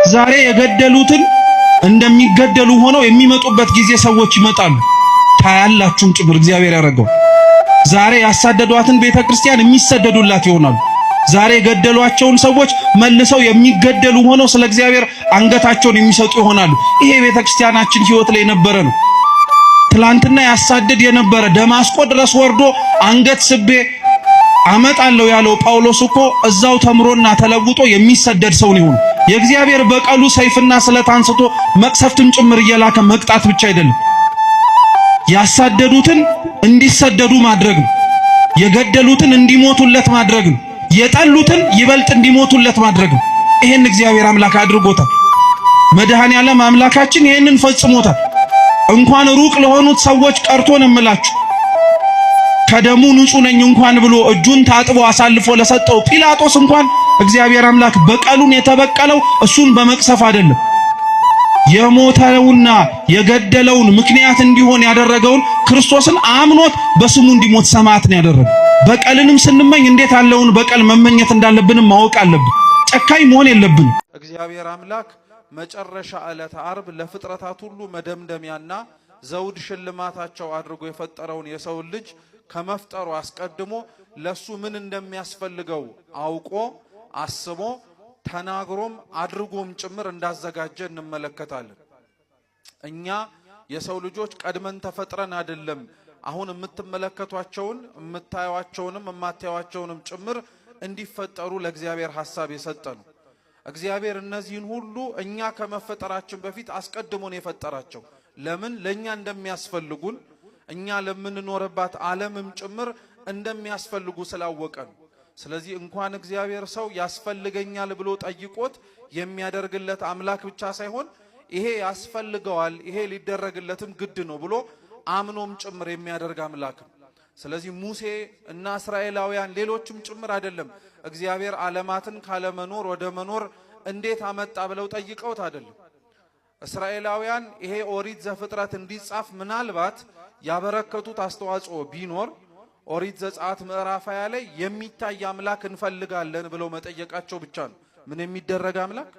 ዛሬ የገደሉትን እንደሚገደሉ ሆነው የሚመጡበት ጊዜ ሰዎች ይመጣሉ። ታያላችሁም ጭምር እግዚአብሔር ያደረገው። ዛሬ ያሳደዷትን ቤተ ክርስቲያን የሚሰደዱላት ይሆናሉ። ዛሬ የገደሏቸውን ሰዎች መልሰው የሚገደሉ ሆነው ስለ እግዚአብሔር አንገታቸውን የሚሰጡ ይሆናሉ። ይሄ የቤተ ክርስቲያናችን ሕይወት ላይ የነበረ ነው። ትላንትና ያሳድድ የነበረ፣ ደማስቆ ድረስ ወርዶ አንገት ስቤ አመጣለሁ ያለው ጳውሎስ እኮ እዛው ተምሮና ተለውጦ የሚሰደድ ሰው ነው የሆነው። የእግዚአብሔር በቀሉ ሰይፍና ስለት አንስቶ መቅሰፍትን ጭምር እየላከ መቅጣት ብቻ አይደለም፣ ያሳደዱትን እንዲሰደዱ ማድረግ ነው። የገደሉትን እንዲሞቱለት ማድረግ ነው። የጠሉትን ይበልጥ እንዲሞቱለት ማድረግ ነው። ይሄን እግዚአብሔር አምላክ አድርጎታል። መድኃኔ ዓለም አምላካችን ይሄንን ፈጽሞታል። እንኳን ሩቅ ለሆኑት ሰዎች ቀርቶ ነው የምላችሁ፣ ከደሙ ንጹህ ነኝ እንኳን ብሎ እጁን ታጥቦ አሳልፎ ለሰጠው ጲላጦስ እንኳን እግዚአብሔር አምላክ በቀሉን የተበቀለው እሱን በመቅሰፍ አይደለም። የሞተውና የገደለውን ምክንያት እንዲሆን ያደረገውን ክርስቶስን አምኖት በስሙ እንዲሞት ሰማዕት ነው ያደረገው። በቀልንም ስንመኝ እንዴት ያለውን በቀል መመኘት እንዳለብንም ማወቅ አለብን። ጨካኝ መሆን የለብንም። እግዚአብሔር አምላክ መጨረሻ ዕለተ አርብ ለፍጥረታት ሁሉ መደምደሚያና ዘውድ ሽልማታቸው አድርጎ የፈጠረውን የሰውን ልጅ ከመፍጠሩ አስቀድሞ ለሱ ምን እንደሚያስፈልገው አውቆ፣ አስቦ፣ ተናግሮም አድርጎም ጭምር እንዳዘጋጀ እንመለከታለን። እኛ የሰው ልጆች ቀድመን ተፈጥረን አይደለም። አሁን የምትመለከቷቸውን፣ የምታዩቸውንም የማታዩቸውንም ጭምር እንዲፈጠሩ ለእግዚአብሔር ሐሳብ የሰጠ ነው። እግዚአብሔር እነዚህን ሁሉ እኛ ከመፈጠራችን በፊት አስቀድሞ ነው የፈጠራቸው። ለምን? ለእኛ እንደሚያስፈልጉን፣ እኛ ለምንኖርባት ዓለምም ጭምር እንደሚያስፈልጉ ስላወቀ ነው። ስለዚህ እንኳን እግዚአብሔር ሰው ያስፈልገኛል ብሎ ጠይቆት የሚያደርግለት አምላክ ብቻ ሳይሆን ይሄ ያስፈልገዋል፣ ይሄ ሊደረግለትም ግድ ነው ብሎ አምኖም ጭምር የሚያደርግ አምላክ ነው። ስለዚህ ሙሴ እና እስራኤላውያን ሌሎችም ጭምር አይደለም፣ እግዚአብሔር ዓለማትን ካለመኖር ወደ መኖር እንዴት አመጣ ብለው ጠይቀውት አይደለም። እስራኤላውያን ይሄ ኦሪት ዘፍጥረት እንዲጻፍ ምናልባት ያበረከቱት አስተዋጽኦ ቢኖር ኦሪት ዘጸአት ምዕራፍ 20 ላይ የሚታይ አምላክ እንፈልጋለን ብለው መጠየቃቸው ብቻ ነው። ምን የሚደረግ አምላክ?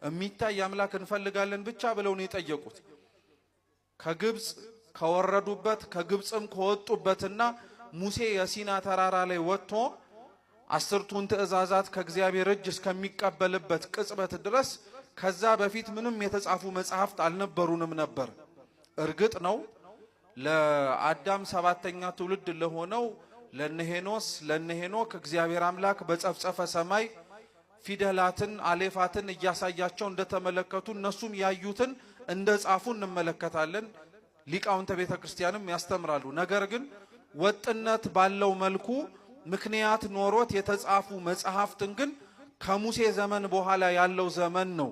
የሚታይ አምላክ እንፈልጋለን ብቻ ብለው ነው የጠየቁት። ከግብፅ ከወረዱበት፣ ከግብፅም ከወጡበትና ሙሴ የሲና ተራራ ላይ ወጥቶ አስርቱን ትእዛዛት ከእግዚአብሔር እጅ እስከሚቀበልበት ቅጽበት ድረስ ከዛ በፊት ምንም የተጻፉ መጽሐፍት አልነበሩንም ነበር። እርግጥ ነው ለአዳም ሰባተኛ ትውልድ ለሆነው ለነሄኖስ ለነሄኖክ እግዚአብሔር አምላክ በጸፍጸፈ ሰማይ ፊደላትን አሌፋትን እያሳያቸው እንደተመለከቱ፣ እነሱም ያዩትን እንደጻፉ እንመለከታለን። ሊቃውንተ ቤተ ክርስቲያንም ያስተምራሉ። ነገር ግን ወጥነት ባለው መልኩ ምክንያት ኖሮት የተጻፉ መጽሐፍትን ግን ከሙሴ ዘመን በኋላ ያለው ዘመን ነው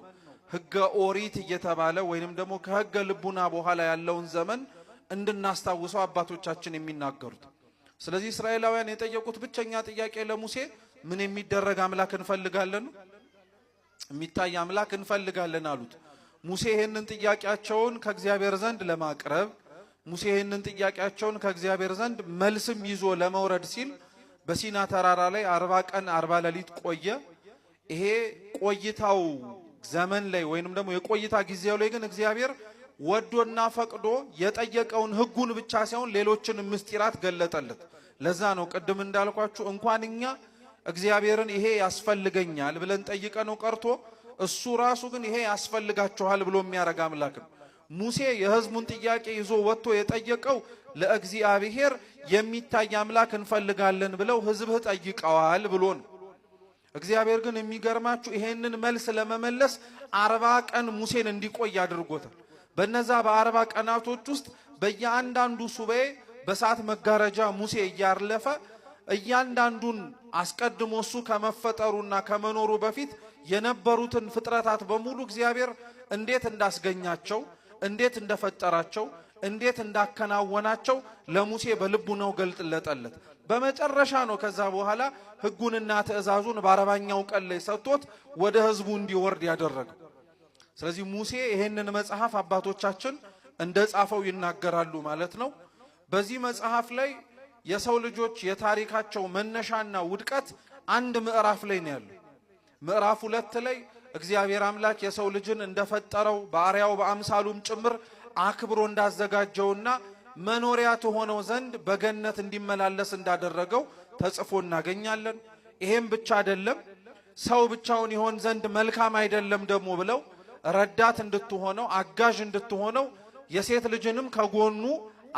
ሕገ ኦሪት እየተባለ ወይንም ደግሞ ከሕገ ልቡና በኋላ ያለውን ዘመን እንድናስታውሰው አባቶቻችን የሚናገሩት። ስለዚህ እስራኤላውያን የጠየቁት ብቸኛ ጥያቄ ለሙሴ ምን የሚደረግ አምላክ እንፈልጋለን፣ የሚታይ አምላክ እንፈልጋለን አሉት። ሙሴ ይህንን ጥያቄያቸውን ከእግዚአብሔር ዘንድ ለማቅረብ፣ ሙሴ ይህንን ጥያቄያቸውን ከእግዚአብሔር ዘንድ መልስም ይዞ ለመውረድ ሲል በሲና ተራራ ላይ 40 ቀን 40 ሌሊት ቆየ። ይሄ ቆይታው ዘመን ላይ ወይንም ደግሞ የቆይታ ጊዜው ላይ ግን እግዚአብሔር ወዶና ፈቅዶ የጠየቀውን ሕጉን ብቻ ሳይሆን ሌሎችን ምስጢራት ገለጠለት። ለዛ ነው ቅድም እንዳልኳችሁ እንኳን እኛ እግዚአብሔርን ይሄ ያስፈልገኛል ብለን ጠይቀነው ቀርቶ እሱ ራሱ ግን ይሄ ያስፈልጋችኋል ብሎ የሚያረግ አምላክ ነው። ሙሴ የሕዝቡን ጥያቄ ይዞ ወጥቶ የጠየቀው ለእግዚአብሔር የሚታይ አምላክ እንፈልጋለን ብለው ሕዝብህ ጠይቀዋል ብሎ ነው። እግዚአብሔር ግን የሚገርማችሁ ይሄንን መልስ ለመመለስ 40 ቀን ሙሴን እንዲቆይ አድርጎታል። በነዛ በ40 ቀናቶች ውስጥ በየአንዳንዱ ሱባኤ በሰዓት መጋረጃ ሙሴ እያለፈ እያንዳንዱን አስቀድሞ እሱ ከመፈጠሩና ከመኖሩ በፊት የነበሩትን ፍጥረታት በሙሉ እግዚአብሔር እንዴት እንዳስገኛቸው፣ እንዴት እንደፈጠራቸው፣ እንዴት እንዳከናወናቸው ለሙሴ በልቡናው ገልጥለጠለት። በመጨረሻ ነው ከዛ በኋላ ሕጉንና ትእዛዙን በ40ኛው ቀን ላይ ሰጥቶት ወደ ህዝቡ እንዲወርድ ያደረገው። ስለዚህ ሙሴ ይሄንን መጽሐፍ አባቶቻችን እንደ ጻፈው ይናገራሉ ማለት ነው። በዚህ መጽሐፍ ላይ የሰው ልጆች የታሪካቸው መነሻና ውድቀት አንድ ምዕራፍ ላይ ነው ያለው። ምዕራፍ 2 ላይ እግዚአብሔር አምላክ የሰው ልጅን እንደፈጠረው በአርአያው በአምሳሉም ጭምር አክብሮ እንዳዘጋጀውና መኖሪያ ትሆነው ዘንድ በገነት እንዲመላለስ እንዳደረገው ተጽፎ እናገኛለን። ይሄም ብቻ አይደለም፣ ሰው ብቻውን ይሆን ዘንድ መልካም አይደለም ደግሞ ብለው ረዳት እንድትሆነው አጋዥ እንድትሆነው የሴት ልጅንም ከጎኑ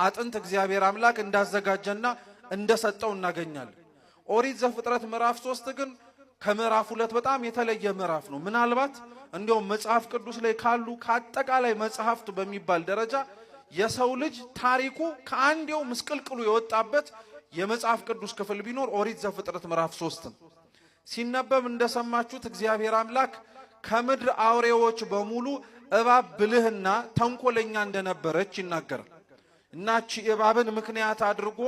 አጥንት እግዚአብሔር አምላክ እንዳዘጋጀና እንደሰጠው እናገኛለን። ኦሪት ዘፍጥረት ምዕራፍ 3 ግን ከምዕራፍ 2 በጣም የተለየ ምዕራፍ ነው። ምናልባት እንዲያውም መጽሐፍ ቅዱስ ላይ ካሉ ከአጠቃላይ መጽሐፍት በሚባል ደረጃ የሰው ልጅ ታሪኩ ከአንዴው ምስቅልቅሉ የወጣበት የመጽሐፍ ቅዱስ ክፍል ቢኖር ኦሪት ዘፍጥረት ምዕራፍ 3 ነው። ሲነበብ እንደሰማችሁት እግዚአብሔር አምላክ ከምድር አውሬዎች በሙሉ እባብ ብልህና ተንኮለኛ እንደነበረች ይናገራል። እናቺ እባብን ምክንያት አድርጎ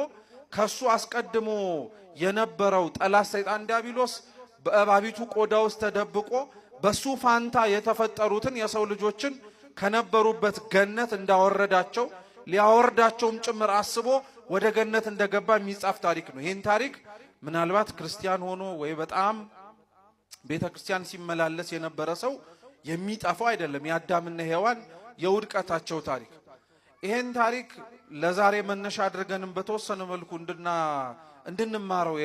ከሱ አስቀድሞ የነበረው ጠላት ሰይጣን ዲያብሎስ በእባቢቱ ቆዳ ውስጥ ተደብቆ በሱ ፋንታ የተፈጠሩትን የሰው ልጆችን ከነበሩበት ገነት እንዳወረዳቸው ሊያወርዳቸውም ጭምር አስቦ ወደ ገነት እንደገባ የሚጻፍ ታሪክ ነው። ይህን ታሪክ ምናልባት ክርስቲያን ሆኖ ወይ በጣም ቤተ ክርስቲያን ሲመላለስ የነበረ ሰው የሚጠፋው አይደለም። የአዳምና ሔዋን የውድቀታቸው ታሪክ። ይሄን ታሪክ ለዛሬ መነሻ አድርገንም በተወሰነ መልኩ እንድንማረው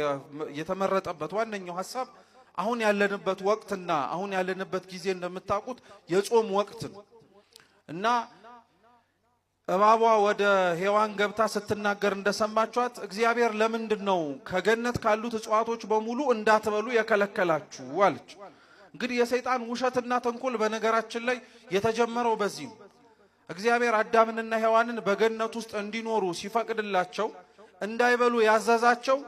የተመረጠበት ዋነኛው ሐሳብ አሁን ያለንበት ወቅትና አሁን ያለንበት ጊዜ እንደምታውቁት የጾም ወቅት ነው እና እባቧ ወደ ሔዋን ገብታ ስትናገር እንደሰማችኋት እግዚአብሔር ለምንድን ነው ከገነት ካሉት እጽዋቶች በሙሉ እንዳትበሉ የከለከላችሁ አለች። እንግዲህ የሰይጣን ውሸትና ተንኮል በነገራችን ላይ የተጀመረው በዚህ ነው። እግዚአብሔር አዳምንና ሔዋንን በገነት ውስጥ እንዲኖሩ ሲፈቅድላቸው እንዳይበሉ ያዘዛቸው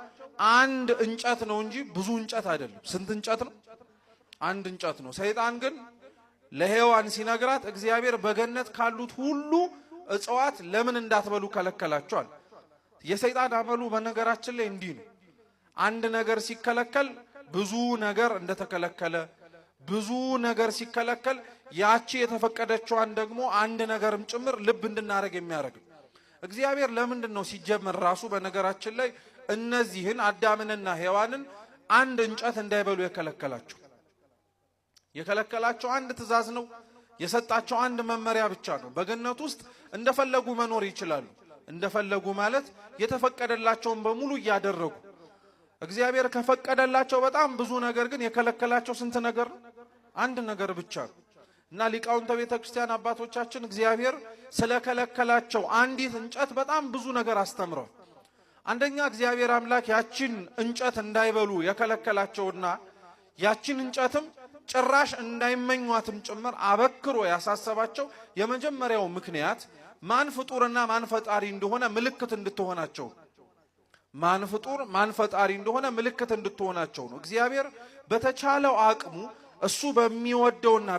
አንድ እንጨት ነው እንጂ ብዙ እንጨት አይደለም። ስንት እንጨት ነው? አንድ እንጨት ነው። ሰይጣን ግን ለሔዋን ሲነግራት እግዚአብሔር በገነት ካሉት ሁሉ እጽዋት ለምን እንዳትበሉ ከለከላቸዋል። የሰይጣን አመሉ በነገራችን ላይ እንዲህ ነው። አንድ ነገር ሲከለከል ብዙ ነገር እንደተከለከለ፣ ብዙ ነገር ሲከለከል ያቺ የተፈቀደችዋን ደግሞ አንድ ነገርም ጭምር ልብ እንድናደርግ የሚያደርግ እግዚአብሔር ለምንድን ነው ሲጀመር ራሱ በነገራችን ላይ እነዚህን አዳምንና ሔዋንን አንድ እንጨት እንዳይበሉ የከለከላቸው? የከለከላቸው አንድ ትእዛዝ ነው። የሰጣቸው አንድ መመሪያ ብቻ ነው። በገነት ውስጥ እንደፈለጉ መኖር ይችላሉ። እንደፈለጉ ማለት የተፈቀደላቸውን በሙሉ እያደረጉ። እግዚአብሔር ከፈቀደላቸው በጣም ብዙ ነገር ግን የከለከላቸው ስንት ነገር ነው? አንድ ነገር ብቻ ነው። እና ሊቃውንተ ቤተ ክርስቲያን አባቶቻችን እግዚአብሔር ስለከለከላቸው አንዲት እንጨት በጣም ብዙ ነገር አስተምረዋል። አንደኛ እግዚአብሔር አምላክ ያችን እንጨት እንዳይበሉ የከለከላቸውና ያችን እንጨትም ጭራሽ እንዳይመኟትም ጭምር አበክሮ ያሳሰባቸው የመጀመሪያው ምክንያት ማን ፍጡርና ማን ፈጣሪ እንደሆነ ምልክት እንድትሆናቸው፣ ማን ፍጡር ማን ፈጣሪ እንደሆነ ምልክት እንድትሆናቸው ነው። እግዚአብሔር በተቻለው አቅሙ እሱ በሚወደውና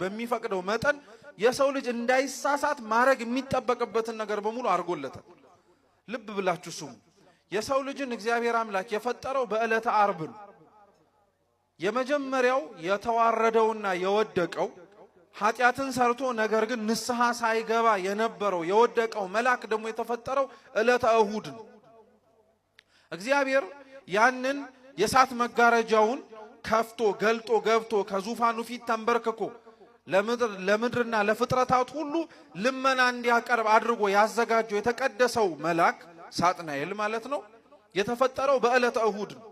በሚፈቅደው መጠን የሰው ልጅ እንዳይሳሳት ማድረግ የሚጠበቅበትን ነገር በሙሉ አድርጎለታል። ልብ ብላችሁ ስሙ። የሰው ልጅን እግዚአብሔር አምላክ የፈጠረው በዕለተ ዓርብ ነው። የመጀመሪያው የተዋረደውና የወደቀው ኃጢአትን ሰርቶ ነገር ግን ንስሐ ሳይገባ የነበረው የወደቀው መልአክ ደግሞ የተፈጠረው ዕለተ እሁድ ነው። እግዚአብሔር ያንን የእሳት መጋረጃውን ከፍቶ ገልጦ ገብቶ ከዙፋኑ ፊት ተንበርክኮ ለምድርና ለፍጥረታት ሁሉ ልመና እንዲያቀርብ አድርጎ ያዘጋጀው የተቀደሰው መልአክ ሳጥናኤል ማለት ነው የተፈጠረው በዕለተ እሁድ ነው።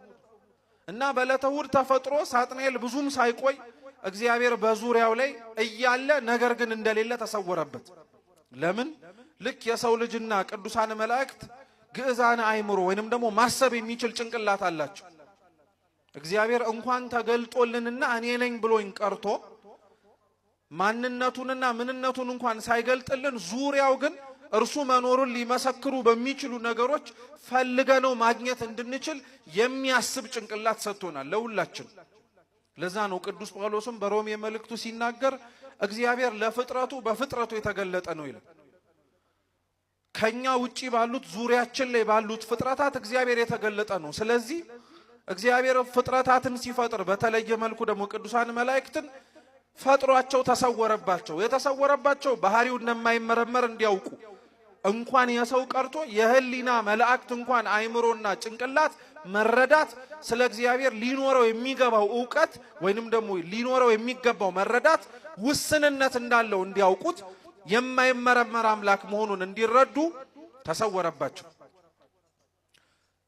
እና በዕለተ እሁድ ተፈጥሮ ሳጥናኤል ብዙም ሳይቆይ እግዚአብሔር በዙሪያው ላይ እያለ ነገር ግን እንደሌለ ተሰወረበት። ለምን? ልክ የሰው ልጅና ቅዱሳን መላእክት ግዕዛነ አእምሮ ወይንም ደግሞ ማሰብ የሚችል ጭንቅላት አላቸው። እግዚአብሔር እንኳን ተገልጦልንና እኔ ነኝ ብሎኝ ቀርቶ ማንነቱንና ምንነቱን እንኳን ሳይገልጥልን ዙሪያው ግን እርሱ መኖሩን ሊመሰክሩ በሚችሉ ነገሮች ፈልገነው ማግኘት እንድንችል የሚያስብ ጭንቅላት ሰጥቶናል ለሁላችን። ለዛ ነው ቅዱስ ጳውሎስም በሮሜ መልእክቱ ሲናገር እግዚአብሔር ለፍጥረቱ በፍጥረቱ የተገለጠ ነው ይላል። ከኛ ውጪ ባሉት ዙሪያችን ላይ ባሉት ፍጥረታት እግዚአብሔር የተገለጠ ነው። ስለዚህ እግዚአብሔር ፍጥረታትን ሲፈጥር በተለየ መልኩ ደግሞ ቅዱሳን መላእክትን ፈጥሯቸው ተሰወረባቸው። የተሰወረባቸው ባህሪው እንደማይመረመር እንዲያውቁ እንኳን የሰው ቀርቶ የህሊና መላእክት እንኳን አይምሮና ጭንቅላት መረዳት ስለ እግዚአብሔር ሊኖረው የሚገባው እውቀት ወይንም ደግሞ ሊኖረው የሚገባው መረዳት ውስንነት እንዳለው እንዲያውቁት የማይመረመር አምላክ መሆኑን እንዲረዱ ተሰወረባቸው።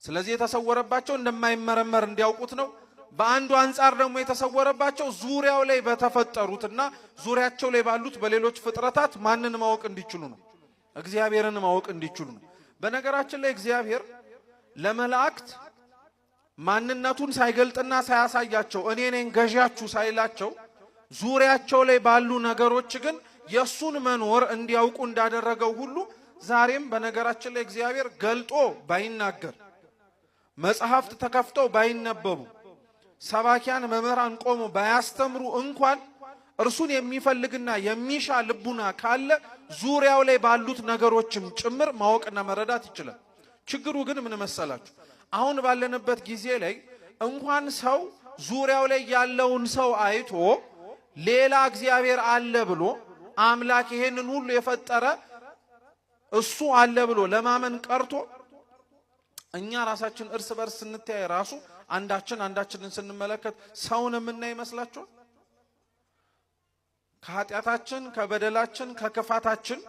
ስለዚህ የተሰወረባቸው እንደማይመረመር እንዲያውቁት ነው። በአንዱ አንጻር ደግሞ የተሰወረባቸው ዙሪያው ላይ በተፈጠሩትና ዙሪያቸው ላይ ባሉት በሌሎች ፍጥረታት ማንን ማወቅ እንዲችሉ ነው? እግዚአብሔርን ማወቅ እንዲችሉ ነው። በነገራችን ላይ እግዚአብሔር ለመላእክት ማንነቱን ሳይገልጥና ሳያሳያቸው እኔ ነኝ ገዢያችሁ ሳይላቸው ዙሪያቸው ላይ ባሉ ነገሮች ግን የእሱን መኖር እንዲያውቁ እንዳደረገው ሁሉ ዛሬም በነገራችን ላይ እግዚአብሔር ገልጦ ባይናገር፣ መጽሐፍት ተከፍተው ባይነበቡ፣ ሰባኪያን መምህራን ቆሞ ባያስተምሩ እንኳን እርሱን የሚፈልግና የሚሻ ልቡና ካለ ዙሪያው ላይ ባሉት ነገሮችም ጭምር ማወቅና መረዳት ይችላል። ችግሩ ግን ምን መሰላችሁ? አሁን ባለንበት ጊዜ ላይ እንኳን ሰው ዙሪያው ላይ ያለውን ሰው አይቶ ሌላ እግዚአብሔር አለ ብሎ አምላክ ይሄንን ሁሉ የፈጠረ እሱ አለ ብሎ ለማመን ቀርቶ እኛ ራሳችን እርስ በርስ ስንተያይ ራሱ አንዳችን አንዳችንን ስንመለከት ሰውን የምናይ ይመስላችኋል? ከኃጢአታችን፣ ከበደላችን፣ ከክፋታችን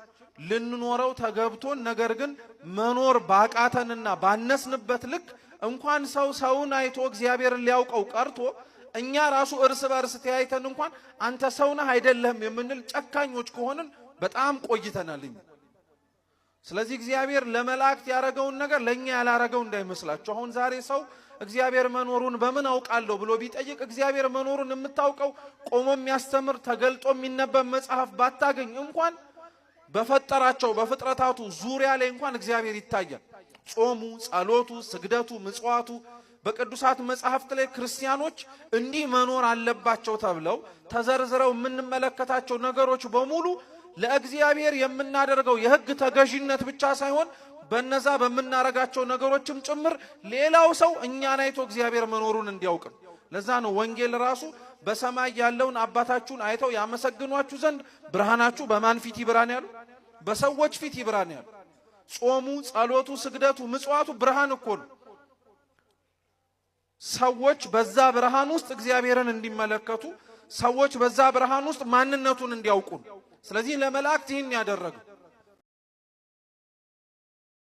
ልንኖረው ተገብቶን ነገር ግን መኖር ባቃተንና ባነስንበት ልክ እንኳን ሰው ሰውን አይቶ እግዚአብሔርን ሊያውቀው ቀርቶ እኛ ራሱ እርስ በርስ ተያይተን እንኳን አንተ ሰው ነህ አይደለህም የምንል ጨካኞች ከሆንን በጣም ቆይተናል። ስለዚህ እግዚአብሔር ለመላእክት ያረገውን ነገር ለኛ ያላረገው እንዳይመስላችሁ። አሁን ዛሬ ሰው እግዚአብሔር መኖሩን በምን አውቃለሁ ብሎ ቢጠይቅ እግዚአብሔር መኖሩን የምታውቀው ቆሞ የሚያስተምር ተገልጦ የሚነበብ መጽሐፍ ባታገኝ እንኳን በፈጠራቸው በፍጥረታቱ ዙሪያ ላይ እንኳን እግዚአብሔር ይታያል። ጾሙ፣ ጸሎቱ፣ ስግደቱ፣ ምጽዋቱ በቅዱሳት መጽሐፍት ላይ ክርስቲያኖች እንዲህ መኖር አለባቸው ተብለው ተዘርዝረው የምንመለከታቸው ነገሮች በሙሉ ለእግዚአብሔር የምናደርገው የሕግ ተገዥነት ብቻ ሳይሆን በነዛ በምናረጋቸው ነገሮችም ጭምር ሌላው ሰው እኛን አይቶ እግዚአብሔር መኖሩን እንዲያውቅ ነው። ለዛ ነው ወንጌል ራሱ በሰማይ ያለውን አባታችሁን አይተው ያመሰግኗችሁ ዘንድ ብርሃናችሁ በማን ፊት ይብራን ያሉ? በሰዎች ፊት ይብራን ያሉ። ጾሙ፣ ጸሎቱ፣ ስግደቱ፣ ምጽዋቱ ብርሃን እኮ ነው። ሰዎች በዛ ብርሃን ውስጥ እግዚአብሔርን እንዲመለከቱ፣ ሰዎች በዛ ብርሃን ውስጥ ማንነቱን እንዲያውቁ ነው። ስለዚህ ለመላእክት ይህን ያደረገው